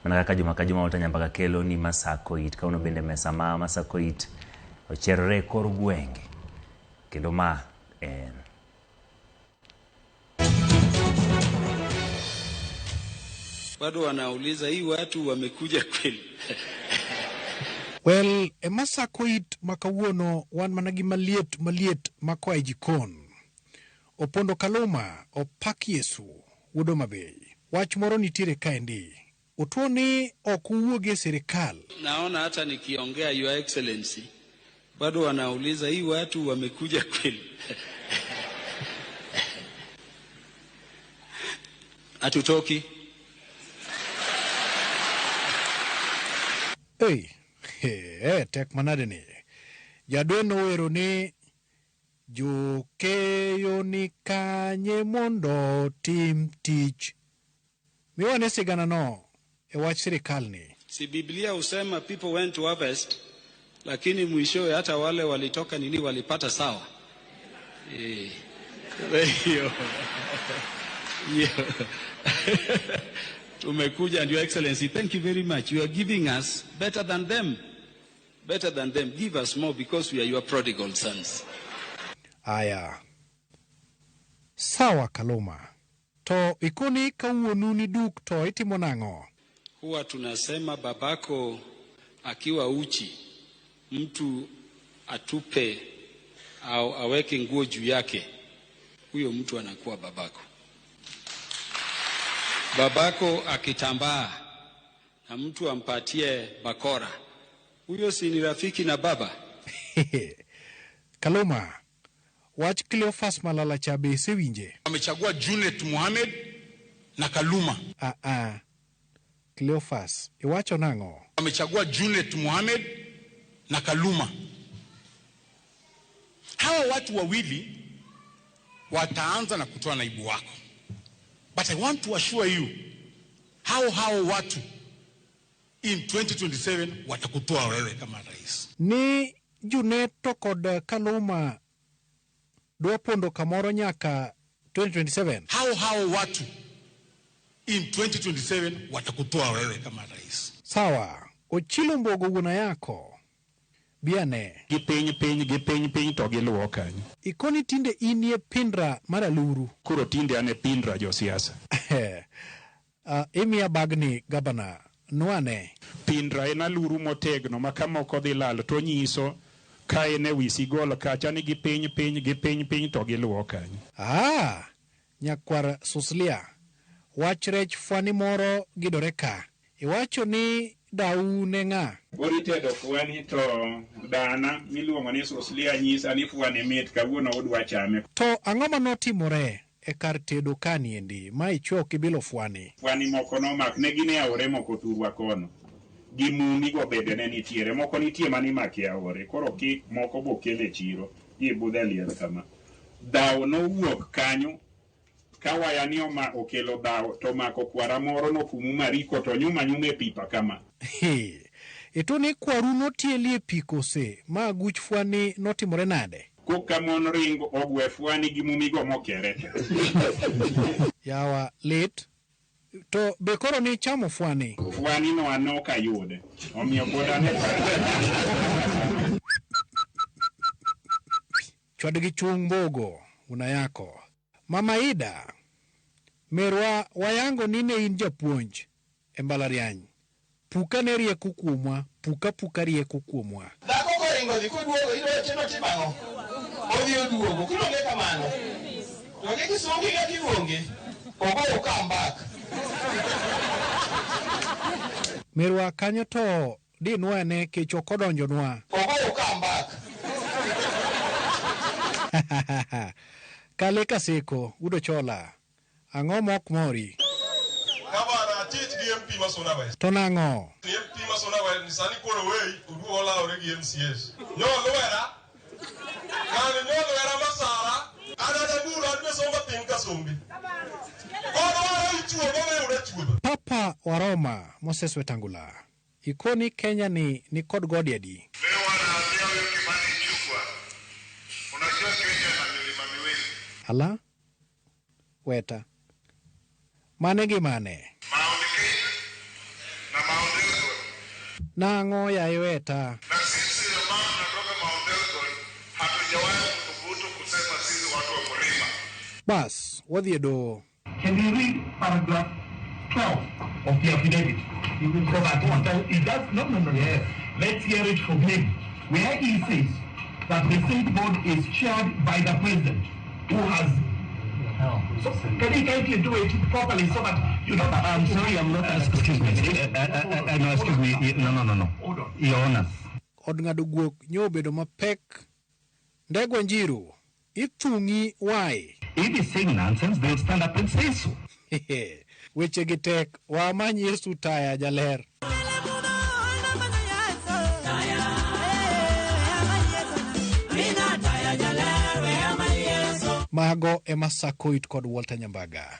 Mana kaka juma ka juma Walter Nyambaka kelo ni Masako it. Kawuono bende mesa ma Masako it ocherore e kor gwenge. Kendo ma en Bado wanauliza hii watu wamekuja kweli? Well, e Masako it ma kawuono wan mana gi maliet maliet ma koa e jikon. Opondo Kaluma opak Yesu wuod Homa Bay. Wach moro nitiere kaendi. Otuo ni ok uwuog e sirikal. Naona hata nikiongea Your Excellency, bado wanauliza hii watu wamekuja kweli? Hatutoki. Ei, he, tek manade ni. Jadwe nowero ni jokeyo ni kanye mondo tim tich. Miwane sigana no e wach sirikal ni. Si Biblia husema people went to harvest, lakini mwishowe hata wale walitoka nini walipata sawa. Eh, hiyo hiyo tumekuja, and Your Excellency, thank you very much. You are giving us better than them, better than them. Give us more because we are your prodigal sons. Aya. Sawa Kaluma. To ikoni kawuonu ni duk to itimo nang'o? Huwa tunasema babako akiwa uchi, mtu atupe au aweke nguo juu yake, huyo mtu anakuwa babako. Babako akitambaa na mtu ampatie bakora, huyo si ni rafiki na baba? Kaluma, wach Cleophas Malala cha be isewinje? Wamechagua Junet Mohamed na Kaluma. Ah ah. Cleophas, iwacho nang'o? Wamechagua Junet Mohamed na Kaluma. Hawa watu wawili wataanza na kutoa naibu wako. But I want to assure you, hao watu in 2027 watakutoa wewe kama rais. Ni Junet to kod Kaluma dwa pondo kamoro nyaka 2027. Hao watu in 2027 watakutoa wewe kama rais. Sawa, Ochilo Mbogo wuona yako. Biane. Gi piny piny gi piny piny to giluwo kanyo. Ikoni tinde inie pindra mar aluru. Koro tinde an e pindra josiasa. Imiya bagni gabana. Nwane. Pindra en aluru motegno ma ka moko dhi lal to nyiso ka en e wi sigol kacha ni gi piny piny gi piny piny to giluwo kanyo. Ah, nyakwar Suslia. Wach rech fwani moro gidore ka. Iwacho ni dau ne ng'a? Koro itedo fwani to dana miluongo ni Suslia nyisa ni fwani mit kawuono udwa chame. To ang'o manotimore e kar tedo kaniendi ma ichwo kibilo fwani? Fwani moko nomak ne gin e aore moko thurwa kono. Gi mumi go bende ne nitiere. Moko nitie manimako e aore. Koro ki moko bokel e chiro. Ji budho e liel kama. Dhawo nowuok kanyo. Ka waya ni oma okelo dhawo to mako kwara moro nofumu mariko to nyuma nyuma e pipa kama. He. Ito ni kwaru notieli e pi kose ma aguch fwani notimore nade? Koka mon ringo ogwe fwani gi mumigo mokere te. Yawa lit. To be koro ni chamo fwani? Fwani no an ok ayude. Omiyo pod an e Chwad gi chung Mbogo, una yako. Mama Ida, merwa wayango ni ne in japuonj e mbalariany. Puka ne rieko kuomwa, puka puka rieko kuomwa. Dhako koringo dhi koduogo idwa chino timo ang'o? Odhi oduogo. Kiluonge kamano. To gi kisungi kaka iluonge. Ogoyo comeback. Merwa kanyo to dinwa ne kech ok odonjonwa. Ogoyo comeback. Kale Kaseko, Udo Chola. Ang'o mok mori? Gavana achich gi MP ma Suna West. To nang'o? Ni MP ma Suna West ni sani koro wei oduogo olawore gi MCAs. Nyolwera. Ng'ani nyolwera masara. An adaguro an be somba piny ka sombi. Kodwaro ichuogo weyuda chuodho. Papa wa Roma Moses Wetangula. Ikoni Kenya ni ni kod gode adi? Leo wanaambia huyu Kimani Ichung'wah, unajua Kenya na milima miwili. Ala? Weta. Mane gi mane? Mount Kenya na Nang'o yaye weta? Na sisi ambao tunatoka Mount Elgon hatujawahi kuthubutu kusema sisi watu wa mlima. Bas, wadhi e doho. Can you read paragraph 12 of the affidavit? So that he does, no, no, no, yes. Let's hear it from him, where he says that the state board is chaired by the president, who has. So can you kindly do it properly so that you don't? I'm sorry, I'm not. Excuse me. No, excuse me. No, no, no, no. Your Honor. Od ng'ado guok nyo obedo mapek. Ndegwa Njiru, ithung'i why? If he's saying nonsense, they'll stand up and say so. Weche gi tek, wamany Yesu taya jaler. Mago ema Sakoit kod Walter Nyambaga.